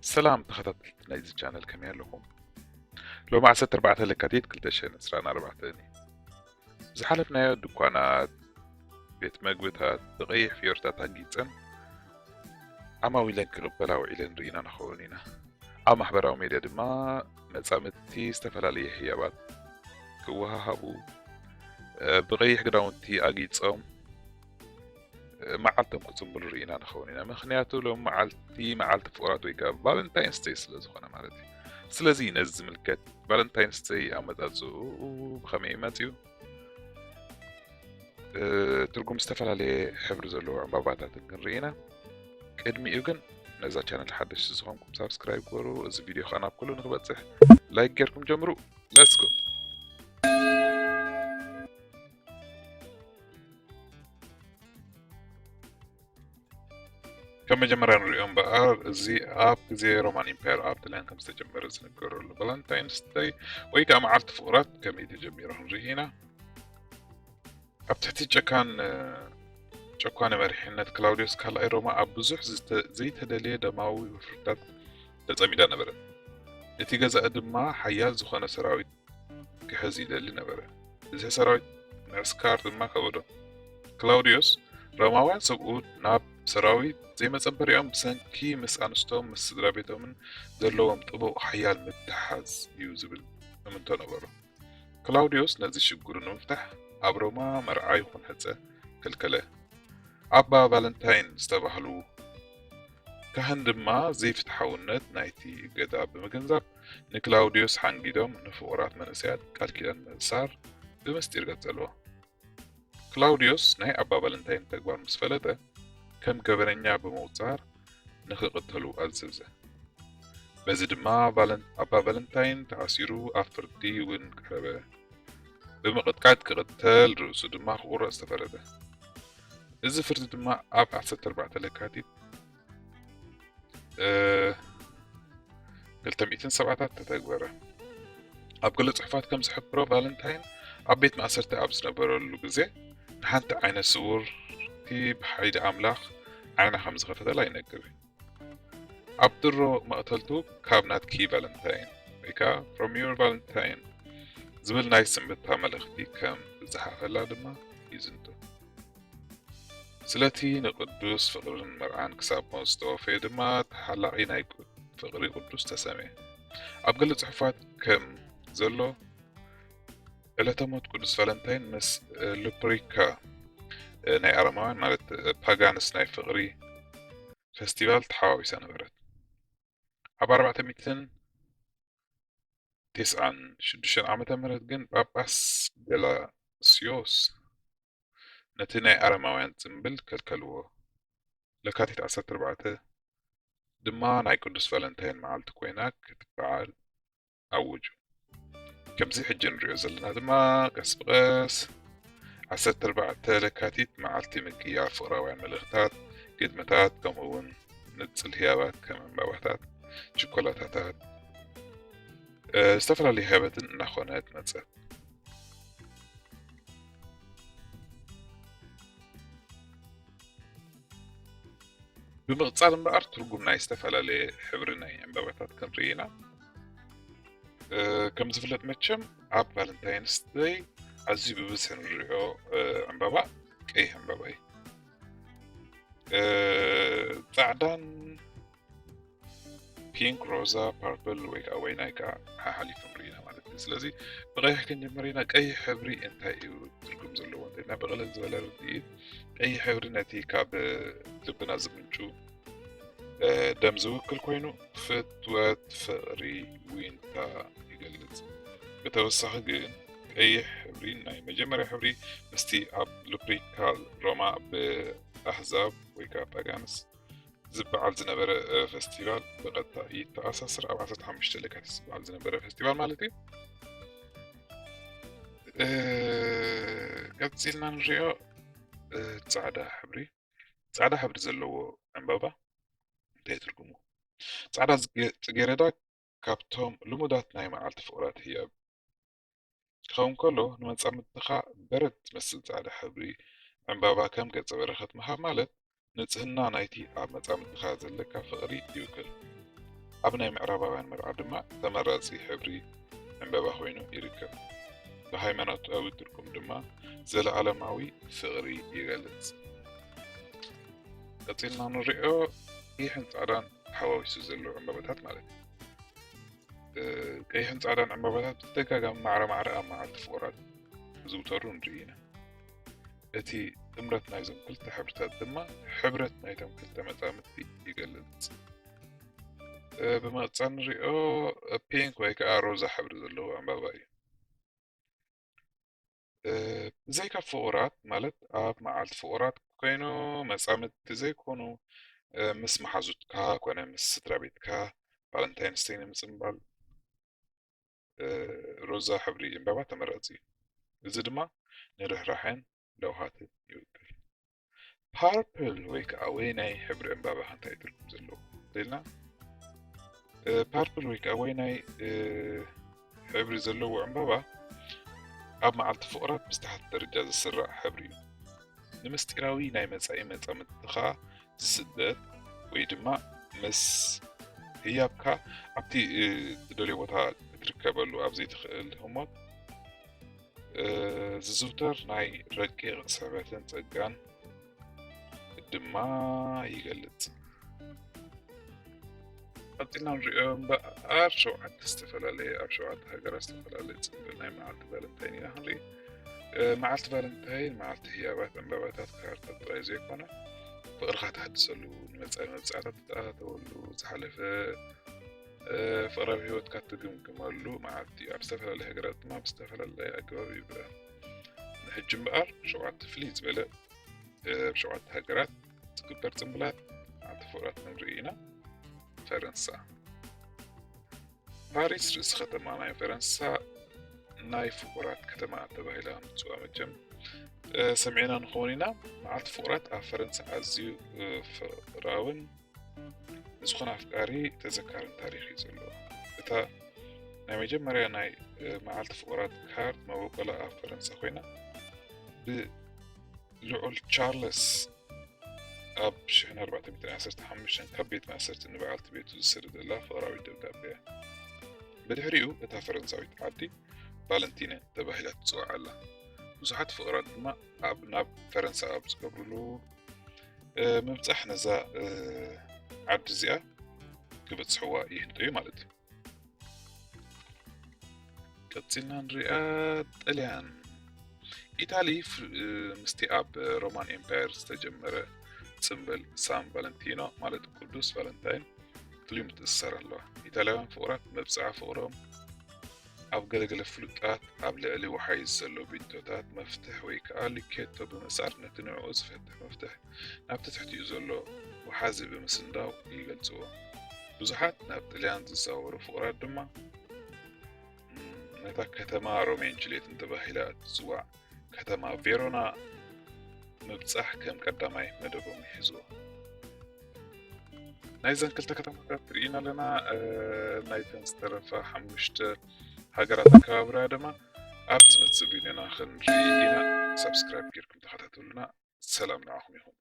ሰላም ተኸታተልቲ ናይዚ ቻነል፣ ከመይ ኣለኹም? ሎሚ ዓሰርተ ኣርባዕተ ለካቲት ክልተ ሽሕን ዕስራን ኣርባዕተን እዩ። ዝሓለፍናዮ ድኳናት፣ ቤት መግብታት ብቐይሕ ፍዮርታት ኣጊጸን ዓማዊለን ክቕበላ ውዒለን ርኢና ንኸውን ኢና። ኣብ ማሕበራዊ ሜድያ ድማ መጻምድቲ ዝተፈላለየ ህያባት ክወሃሃቡ፣ እ፣ ብቐይሕ ክዳውንቲ ኣጊጾም፣ እ፣ መዓልቶም ክጽንብሉ ርኢና ንኸውን ኢና። ምኽንያቱ ሎም መዓልቲ መዓልቲ ፍቑራት ወይ ከኣ ቫለንታይንስ ደይ ስለ ዝኾነ ማለት እዩ። ስለዚ ነዚ ዝምልከት ቫለንታይንስ ደይ ኣመጻጽኡ ብኸመይ መጽዩ? እ፣ ትርጉም ዝተፈላለየ ሕብሪ ዘለዎ ዕምባባታትን ክንርኢ ኢና። ቅድሚኡ ግን ነዛ ቻነል ሓደሽቲ ዝኾንኩም ሳብስክራይብ ግበሩ። እዚ ቪድዮ ከኣ ናብ ኩሉ ንክበጽሕ ላይክ ጌርኩም ጀምሩ። ሌትስ ጎ። ከም መጀመርያ ንሪኦ እምበኣር፣ እዚ ኣብ ግዜ ሮማን ኢምፓየር ኣብ ጥልያን ከም ዝተጀመረ ዝንገረሉ ቫለንታይንስ ደይ ወይ ከኣ መዓልቲ ፍቑራት ከመይ ተጀሚሩ ክንርኢ ኢና። ኣብ ትሕቲ ጨካን፣ ጨኳኒ መሪሕነት ክላውዲዮስ ካልኣይ፣ ሮማ ኣብ ብዙሕ ዝተ-፣ ዘይተደልየ ደማዊ ወፍርታት ተጸሚዳ ነበረት። እቲ ገዛኢ ድማ ሓያል ዝኾነ ሰራዊት ክሕዝ ይደሊ ነበረ። እዚ ሰራዊት ምዕስካር ድማ ከበዶ። ክላውዲዮስ፣ ሮማውያን ሰብኡት ናብ ሰራዊት ዘይመጸበሪኦም ብሰንኪ ምስ ኣንስቶም፣ ምስ ስድራ ቤቶምን ዘለዎም ጥቡቕ ሓያል ምትሓዝ እዩ ዝብል እምንቶ ነበሮ። ክላውዲዮስ ነዚ ሽግሩ ንምፍታሕ ኣብ ሮማ መርዓ ይኹን ሕጸ ከልከለ። ኣባ ቫለንታይን ዝተባህሉ ካህን ድማ ዘይፍትሓውነት ናይቲ እገዳ ብምግንዛብ ንክላውዲዮስ ሓንጊዶም ንፍቑራት መንእሰያት ቃል ኪዳን ምእሳር ብምስጢር ቀጸልዎ። ክላውዲዮስ ናይ ኣባ ቫለንታይን ተግባር ምስ ፈለጠ ከም ገበነኛ ብምቑጻር ንኽቕተሉ ኣዘዘ። በዚ ድማ ቫለን-፣ ኣባ ቫለንታይን ተኣሲሩ ኣብ ፍርዲ እውን ቀረበ። ብምቕጥቃጥ ክቕተል፣ ርእሱ ድማ ክቑረጽ ተፈረደ። እዚ ፍርዲ ድማ ኣብ ዓሰርተ ኣርባዕተ ለካቲት፣ እ፣ ክልተ ሚእትን ሰብዓታት ተተግበረ። ኣብ ገለ ጽሑፋት ከም ዝሕብሮ፣ ቫለንታይን ኣብ ቤት ማእሰርቲ ኣብ ዝነበረሉ ግዜ ንሓንቲ ዓይነ ስውርቲ ብሓይሊ ኣምላኽ ዓይና ከም ዝኸፈተላ ይነግር። ኣብ ድሮ መቕተልቱ ካብ ናትኪ ቫለንታይን ወይ ከኣ From Your Valentine ዝብል ናይ ስንብታ መልእኽቲ ከም ዝጸሓፈላ ድማ ይዝንቱ። ስለቲ ንቅዱስ ፍቕርን መርዓን ክሳብ ሞት ዝተወፈየ ድማ ተሓላቒ ናይ ቅዱ-፣ ፍቕሪ ቅዱስ ተሰምየ። ኣብ ገለ ጽሑፋት ከም ዘሎ ዕለተ ሞት ቅዱስ ቫለንታይን ምስ፣ እ፣ ሉፕሪካ፣ እ፣ ናይ ኣረማውያን ማለት፣ እ፣ ፓጋንስ ናይ ፍቕሪ ፈስቲቫል ተሓዋዊሳ ነበረት። ኣብ ኣርባዕተ ሚእትን ተስዓን ሽዱሽተን ዓመተ ምህረት ግን ጳጳስ ገላስዮስ ነቲ ናይ ኣረማውያን ጽምብል ከልከልዎ። ለካቲት ዓሰርተ ኣርባዕተ ድማ ናይ ቅዱስ ቫለንታይን መዓልቲ ኮይና ክትበዓል ኣውጁ። ከምዚ ሕጂ ንሪኦ ዘለና ድማ ቀስ ብቐስ ዓሰርተ ኣርባዕተ ለካቲት መዓልቲ ምቅያር ፍቕራውያን መልእኽታት፣ ግጥምታት፣ ከምኡ እውን ንጽል ህያባት ከም ዕምባባታት፣ ችኮላታታት፣ እ፣ ዝተፈላለዩ ህያባትን እናኾነት መጸት። ብምቕጻል እምበኣር ትርጉም ናይ ዝተፈላለየ ሕብሪ ናይ ዕምባባታት ክንርኢ ኢና። እ፣ ከም ዝፍለጥ መቸም ኣብ ቫለንታይንስ ደይ ኣዝዩ ብብዝሒ ንሪኦ፣ እ፣ ዕምባባ ቀይሕ ዕምባባ እዩ። እ፣ ጻዕዳን ፒንክ፣ ሮዛ፣ ፐርፕል ወይ ከዓ ወይናይ ከዓ ሓሓሊፉ ንርኢ ኢና ማለት እዩ። ስለዚ ብቐይሕ ክንጅምር ኢና። ቀይሕ ሕብሪ እንታይ እዩ ትርጉም ዘለዎ እንተኢልና፣ ብቕልል ዝበለ ርድኢት ቀይሕ ሕብሪ ነቲ ካብ ልብና ዝምንጩ፣ እ፣ ደም ዝውክል ኮይኑ፣ ፍትወት፣ ፍቕሪ፣ ዊንታ ይገልጽ። ብተወሳኺ ግን ቀይሕ ሕብሪ ናይ መጀመርያ ሕብሪ ምስቲ ኣብ ሉፕሪካል ሮማ ብኣህዛብ ወይ ከዓ ፓጋንስ ዝበዓል ዝነበረ፣ እ፣ ፈስቲቫል ብቐጥታ ይተኣሳሰር። ኣብ ዓሰርተ ሓሙሽተ ለካቲት ዝበዓል ዝነበረ ፈስቲቫል ማለት እዩ። እ፣ ቀጺልና ንሪኦ፣ እ፣ ጻዕዳ ሕብሪ። ጻዕዳ ሕብሪ ዘለዎ ዕምባባ እንታይ ትርጉሙ? ጻዕዳ ጽጌ-፣ ጽጌረዳ ካብቶም ልሙዳት ናይ መዓልቲ ፍቑራት ህያብ ክኸውን ከሎ፣ ንመጻምድትኻ በረድ ትመስል ጻዕዳ ሕብሪ ዕምባባ ከም ገጸ በረኸት ምሃብ ማለት፣ ንጽህና ናይቲ ኣብ መጻምድትኻ ዘለካ ፍቕሪ ይውክል። ኣብ ናይ ምዕራባውያን መርዓ ድማ ተመራጺ ሕብሪ ዕምባባ ኮይኑ ይርከብ። ብሃይማኖታዊ ትርጉም ድማ ዘለዓለማዊ ፍቕሪ ይገልጽ። ቀጺልና ንሪኦ ቀይሕን ጻዕዳን ተሓዋዊሱ ዘለዉ ዕምባባታት ማለት እዩ። እ፣ ቀይሕን ጻዕዳን ዕምባባታት ብተደጋጋሚ ማዕረ ማዕረ ኣብ መዓልቲ ፍቑራት ክዝውተሩ ንርኢ ኢና። እቲ ጥምረት ናይዞም ክልተ ሕብርታት ድማ ሕብረት ናይቶም ክልተ መጻምድቲ ይገልጽ። እ፣ ብመቐጻ ንሪኦ ፒንክ ወይ ከዓ ሮዛ ሕብሪ ዘለዎ ዕምባባ እዩ። እ፣ ብዘይካ ፍቑራት ማለት ኣብ መዓልቲ ፍቑራት ኮይኑ መጻምድቲ ዘይኮኑ፣ እ፣ ምስ መሓዙትካ ኮነ ምስ ስድራ ቤትካ ቫለንታይንስ ደይ ንምጽንባል፣ እ፣ ሮዛ ሕብሪ ዕምባባ ተመራጺ እዩ። እዚ ድማ ንርህራሐን ለውሃትን ይውክል። ፓርፕል ወይ ከዓ ወይናይ ሕብሪ ዕምባባ እንታይ ትርጉም ዘለዎ? ኢልና፣ እ፣ ፓርፕል ወይ ከዓ ወይናይ፣ እ፣ ሕብሪ ዘለዎ ዕምባባ ኣብ መዓልቲ ፍቑራት ብዝተሓተ ደረጃ ዝስራዕ ሕብሪ እዩ። ንምስጢራዊ ናይ መጻኢ መጻምድትኻ ዝስደድ ወይ ድማ ምስ ህያብካ ኣብቲ፣ እ፣ ትደልዮ ቦታ ክትርከበሉ ኣብ ዘይትኽእል ህሞት፣ እ፣ ዝዝውተር ናይ ረቂቕ ስሕበትን ጸጋን ድማ ይገልጽ። ቀጺልና ንሪኦ እምበኣር ሸውዓተ ዝተፈላለየ፣ ኣብ ሸውዓተ ሃገራት ዝተፈላለየ ጽምብል ናይ መዓልቲ ቫለንታይን ኢና ክንርኢ። እ፣ መዓልቲ ቫለንታይን መዓልቲ ህያባት፣ ዕምባባታት፣ ካርታት ጥራይ ዘይኮነ፣ ፍቕርኻ ተሃድሰሉ፣ ንመጻኢ መብጽዓታት ትኣተወሉ፣ ዝሓለፈ፣ እ፣ ፍቕራዊ ህይወትካ ትግምግመሉ መዓልቲ እዩ። ኣብ ዝተፈላለየ ሃገራት ድማ ብዝተፈላለየ ኣገባብ ይብረ። ንሕጂ እምበኣር ሸውዓተ ፍልይ ዝበለ፣ እ፣ ኣብ ሸውዓተ ሃገራት ዝግበር ጽምብላት መዓልቲ ፍቑራት ክንርኢ ኢና። ፈረንሳ። ፓሪስ ርእሲ ከተማ ናይ ፈረንሳ ናይ ፍቑራት ከተማ ተባሂላ ምጽዋ መቸም፣ እ፣ ሰሚዕና ንኸውን ኢና። መዓልቲ ፍቑራት ኣብ ፈረንሳ ኣዝዩ፣ እ፣ ፍቕራውን ንዝኾነ ኣፍቃሪ ተዘካርን ታሪኽ እዩ ዘለዎ። እታ ናይ መጀመርያ ናይ፣ እ፣ መዓልቲ ፍቑራት ካርድ መበቆላ ኣብ ፈረንሳ ኮይና፣ ብልዑል ቻርለስ ኣብ ሽሕን ኣርባዕተ ሚእትን ዓሰርተ ሓሙሽተን ካብ ቤት ማእሰርቲ ንበዓልቲ ቤቱ ዝሰደደላ ፍቕራዊ ደብዳቤ እያ። ብድሕሪኡ እታ ፈረንሳዊት ዓዲ ቫለንቲነ ተባሂላ ትጽዋዕ ኣላ። ብዙሓት ፍቑራት ድማ ኣብ፣ ናብ ፈረንሳ ኣብ ዝገብርሉ፣ እ፣ ምብጻሕ ነዛ፣ እ፣ ዓዲ እዚኣ ክበጽሕዋ ይህንጠዩ ማለት እዩ። ቀጺልና ንሪኣ ጥልያን። ኢታሊ ፍ-፣ እ፣ ምስቲ ኣብ ሮማን ኤምፓየር ዝተጀመረ ጽምብል ሳን ቫለንቲኖ ማለት ቅዱስ ቫለንታይን ፍሉይ ምትእስሳር ኣለዋ። ኢታልያውያን ፍቑራት መብጽዓ ፍቕሮም ኣብ ገለገለ ፍሉጣት ኣብ ልዕሊ ወሓይዝ ዘሎ ቢንቶታት መፍትሕ ወይ ከኣ ሊኬቶ ብምእሳር ነቲ ንዕኡ ዝፈትሕ መፍትሕ ናብቲ ትሕቲኡ ዘሎ ወሓዚ ብምስንዳው ይገልጽዎ። ብዙሓት ናብ ጥልያን ዝዘዋወሩ ፍቑራት ድማ፣ ም፣ ነታ ከተማ ሮሜን ጁልየትን ተባሂላ እትጽዋዕ ከተማ ቬሮና ምብጻሕ ከም ቀዳማይ መደቦም ይሕዝዎ። ናይዘን ክልተ ከተማታት ርኢና ኣለና። እ፣ ናይተን ዝተረፋ ሓሙሽተ ሃገራት ኣከባብራ ድማ ኣብ ዝመጽእ ቪድዮና ክንርኢ ኢና። ሳብስክራይብ ጌርኩም ተኸታተሉና። ሰላም ንዓኹም ይኹን።